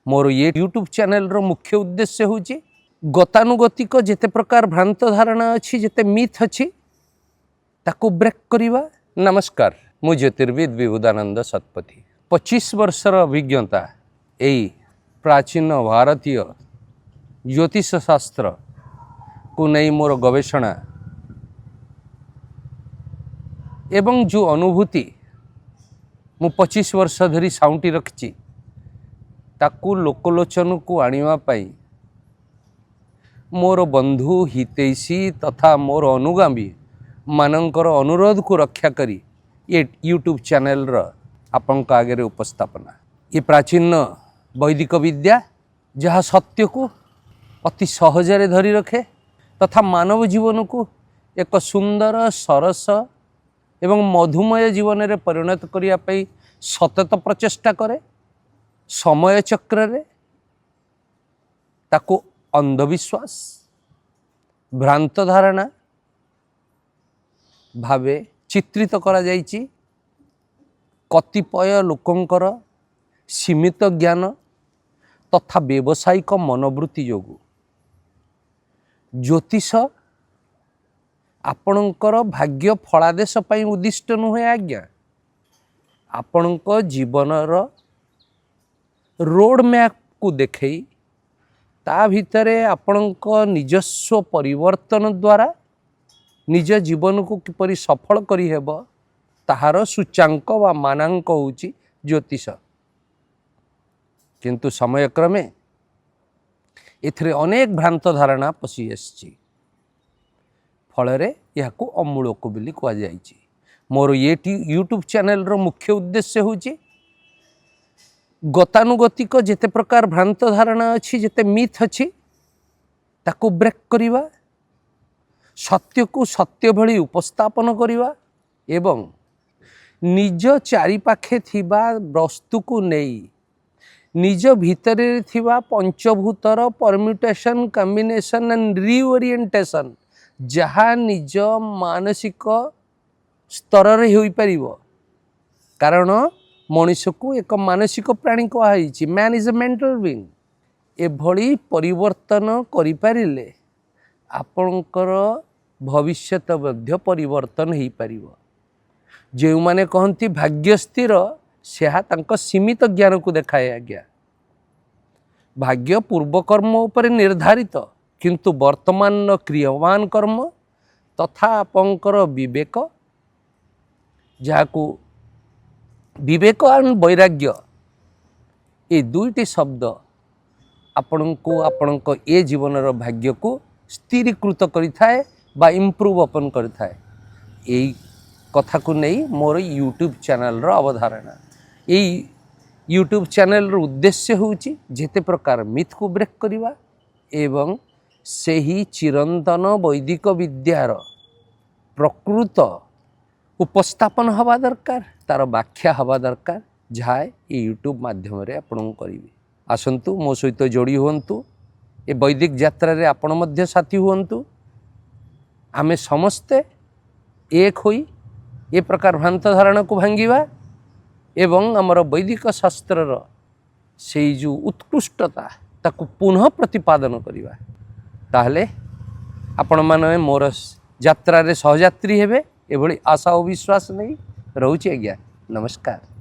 ମୋର ଇଏ ୟୁଟ୍ୟୁବ୍ ଚ୍ୟାନେଲର ମୁଖ୍ୟ ଉଦ୍ଦେଶ୍ୟ ହେଉଛି ଗତାନୁଗତିକ ଯେତେ ପ୍ରକାର ଭ୍ରାନ୍ତ ଧାରଣା ଅଛି, ଯେତେ ମିଥ୍ ଅଛି, ତାକୁ ବ୍ରେକ୍ କରିବା। ନମସ୍କାର, ମୁଁ ଜ୍ୟୋତିର୍ବିଦ ବିଭୁଦାନନ୍ଦ ଶତପଥୀ। 25 ବର୍ଷର ଅଭିଜ୍ଞତା ଏଇ ପ୍ରାଚୀନ ଭାରତୀୟ ଜ୍ୟୋତିଷ ଶାସ୍ତ୍ରକୁ ନେଇ ମୋର ଗବେଷଣା ଏବଂ ଯେଉଁ ଅନୁଭୂତି ମୁଁ 25 ବର୍ଷ ଧରି ସାଉଁଟି ରଖିଛି, ତାକୁ ଲୋକଲୋଚନକୁ ଆଣିବା ପାଇଁ ମୋର ବନ୍ଧୁ, ହିତୈଷୀ ତଥା ମୋର ଅନୁଗାମୀ ମାନଙ୍କର ଅନୁରୋଧକୁ ରକ୍ଷା କରି ଏ ୟୁଟ୍ୟୁବ୍ ଚ୍ୟାନେଲର ଆପଣଙ୍କ ଆଗରେ ଉପସ୍ଥାପନା। ଏ ପ୍ରାଚୀନ ବୈଦିକ ବିଦ୍ୟା, ଯାହା ସତ୍ୟକୁ ଅତି ସହଜରେ ଧରି ରଖେ ତଥା ମାନବ ଜୀବନକୁ ଏକ ସୁନ୍ଦର, ସରସ ଏବଂ ମଧୁମୟ ଜୀବନରେ ପରିଣତ କରିବା ପାଇଁ ସତତ ପ୍ରଚେଷ୍ଟା କରେ ସମୟ ଚକ୍ରରେ, ତାକୁ ଅନ୍ଧବିଶ୍ୱାସ, ଭ୍ରାନ୍ତ ଧାରଣା ଭାବେ ଚିତ୍ରିତ କରାଯାଇଛି କତିପୟ ଲୋକଙ୍କର ସୀମିତ ଜ୍ଞାନ ତଥା ବ୍ୟବସାୟିକ ମନୋବୃତ୍ତି ଯୋଗୁଁ। ଜ୍ୟୋତିଷ ଆପଣଙ୍କର ଭାଗ୍ୟ ଫଳାଦେଶ ପାଇଁ ଉଦ୍ଦିଷ୍ଟ ନୁହେଁ ଆଜ୍ଞା। ଆପଣଙ୍କ ଜୀବନର ରୋଡ଼ ମ୍ୟାପକୁ ଦେଖେଇ ତା ଭିତରେ ଆପଣଙ୍କ ନିଜସ୍ୱ ପରିବର୍ତ୍ତନ ଦ୍ୱାରା ନିଜ ଜୀବନକୁ କିପରି ସଫଳ କରିହେବ, ତାହାର ସୂଚାଙ୍କ ବା ମାନାଙ୍କ ହେଉଛି ଜ୍ୟୋତିଷ। କିନ୍ତୁ ସମୟକ୍ରମେ ଏଥିରେ ଅନେକ ଭ୍ରାନ୍ତ ଧାରଣା ପଶି ଆସିଛି। ଫଳରେ ଏହାକୁ ଅମୂଳକ ବୋଲି କୁହାଯାଇଛି। ମୋର ଏ ୟୁଟ୍ୟୁବ୍ ଚ୍ୟାନେଲର ମୁଖ୍ୟ ଉଦ୍ଦେଶ୍ୟ ହେଉଛି ଗତାନୁଗତିକ ଯେତେ ପ୍ରକାର ଭ୍ରାନ୍ତ ଧାରଣା ଅଛି, ଯେତେ ମିଥ୍ ଅଛି, ତାକୁ ବ୍ରେକ୍ କରିବା, ସତ୍ୟକୁ ସତ୍ୟ ଭଳି ଉପସ୍ଥାପନ କରିବା ଏବଂ ନିଜ ଚାରିପାଖେ ଥିବା ବସ୍ତୁକୁ ନେଇ ନିଜ ଭିତରେ ଥିବା ପଞ୍ଚଭୂତର ପରମ୍ୟୁଟେସନ୍, କମ୍ବିନେସନ୍ ଆଣ୍ଡ ରିଓରିଏଣ୍ଟେସନ୍, ଯାହା ନିଜ ମାନସିକ ସ୍ତରରେ ହୋଇପାରିବ। କାରଣ ମଣିଷକୁ ଏକ ମାନସିକ ପ୍ରାଣୀ କୁହାଯାଇଛି। Man is a mental being. ଏଭଳି ପରିବର୍ତ୍ତନ କରିପାରିଲେ ଆପଣଙ୍କର ଭବିଷ୍ୟତ ମଧ୍ୟ ପରିବର୍ତ୍ତନ ହେଇପାରିବ। ଯେଉଁମାନେ କହନ୍ତି ଭାଗ୍ୟ ସ୍ଥିର, ସେହା ତାଙ୍କ ସୀମିତ ଜ୍ଞାନକୁ ଦେଖାଏ ଆଜ୍ଞା। ଭାଗ୍ୟ ପୂର୍ବକର୍ମ ଉପରେ ନିର୍ଦ୍ଧାରିତ, କିନ୍ତୁ ବର୍ତ୍ତମାନର କ୍ରିୟମାନ କର୍ମ ତଥା ଆପଣଙ୍କର ବିବେକ, ଯାହାକୁ ବିବେକ ଆଣ୍ଡ ବୈରାଗ୍ୟ, ଏ ଦୁଇଟି ଶବ୍ଦ ଆପଣଙ୍କୁ ଆପଣଙ୍କ ଏ ଜୀବନର ଭାଗ୍ୟକୁ ସ୍ଥିରୀକୃତ କରିଥାଏ ବା ଇମ୍ପ୍ରୁଭ୍ ଅପନ୍ କରିଥାଏ। ଏଇ କଥାକୁ ନେଇ ମୋର ୟୁଟ୍ୟୁବ୍ ଚ୍ୟାନେଲର ଅବଧାରଣା। ଏଇ ୟୁଟ୍ୟୁବ୍ ଚ୍ୟାନେଲର ଉଦ୍ଦେଶ୍ୟ ହେଉଛି ଯେତେ ପ୍ରକାର ମିଥ୍କୁ ବ୍ରେକ୍ କରିବା ଏବଂ ସେହି ଚିରନ୍ତନ ବୈଦିକ ବିଦ୍ୟାର ପ୍ରକୃତ ଉପସ୍ଥାପନ ହେବା ଦରକାର, ତା'ର ବ୍ୟାଖ୍ୟା ହେବା ଦରକାର, ଯାହା ଏଇ ୟୁଟ୍ୟୁବ୍ ମାଧ୍ୟମରେ ଆପଣଙ୍କୁ କରିବି। ଆସନ୍ତୁ, ମୋ ସହିତ ଯୋଡ଼ି ହୁଅନ୍ତୁ। ଏ ବୈଦିକ ଯାତ୍ରାରେ ଆପଣ ମଧ୍ୟ ସାଥୀ ହୁଅନ୍ତୁ। ଆମେ ସମସ୍ତେ ଏକ ହୋଇ ଏ ପ୍ରକାର ଭ୍ରାନ୍ତ ଧାରଣାକୁ ଭାଙ୍ଗିବା ଏବଂ ଆମର ବୈଦିକ ଶାସ୍ତ୍ରର ସେଇ ଯେଉଁ ଉତ୍କୃଷ୍ଟତା, ତାକୁ ପୁନଃ ପ୍ରତିପାଦନ କରିବା। ତାହେଲେ ଆପଣମାନେ ମୋର ଯାତ୍ରାରେ ସହଯାତ୍ରୀ ହେବେ, ଏଭଳି ଆଶା ଓ ବିଶ୍ୱାସ ନେଇ ରହୁଛି ଆଜ୍ଞା। ନମସ୍କାର।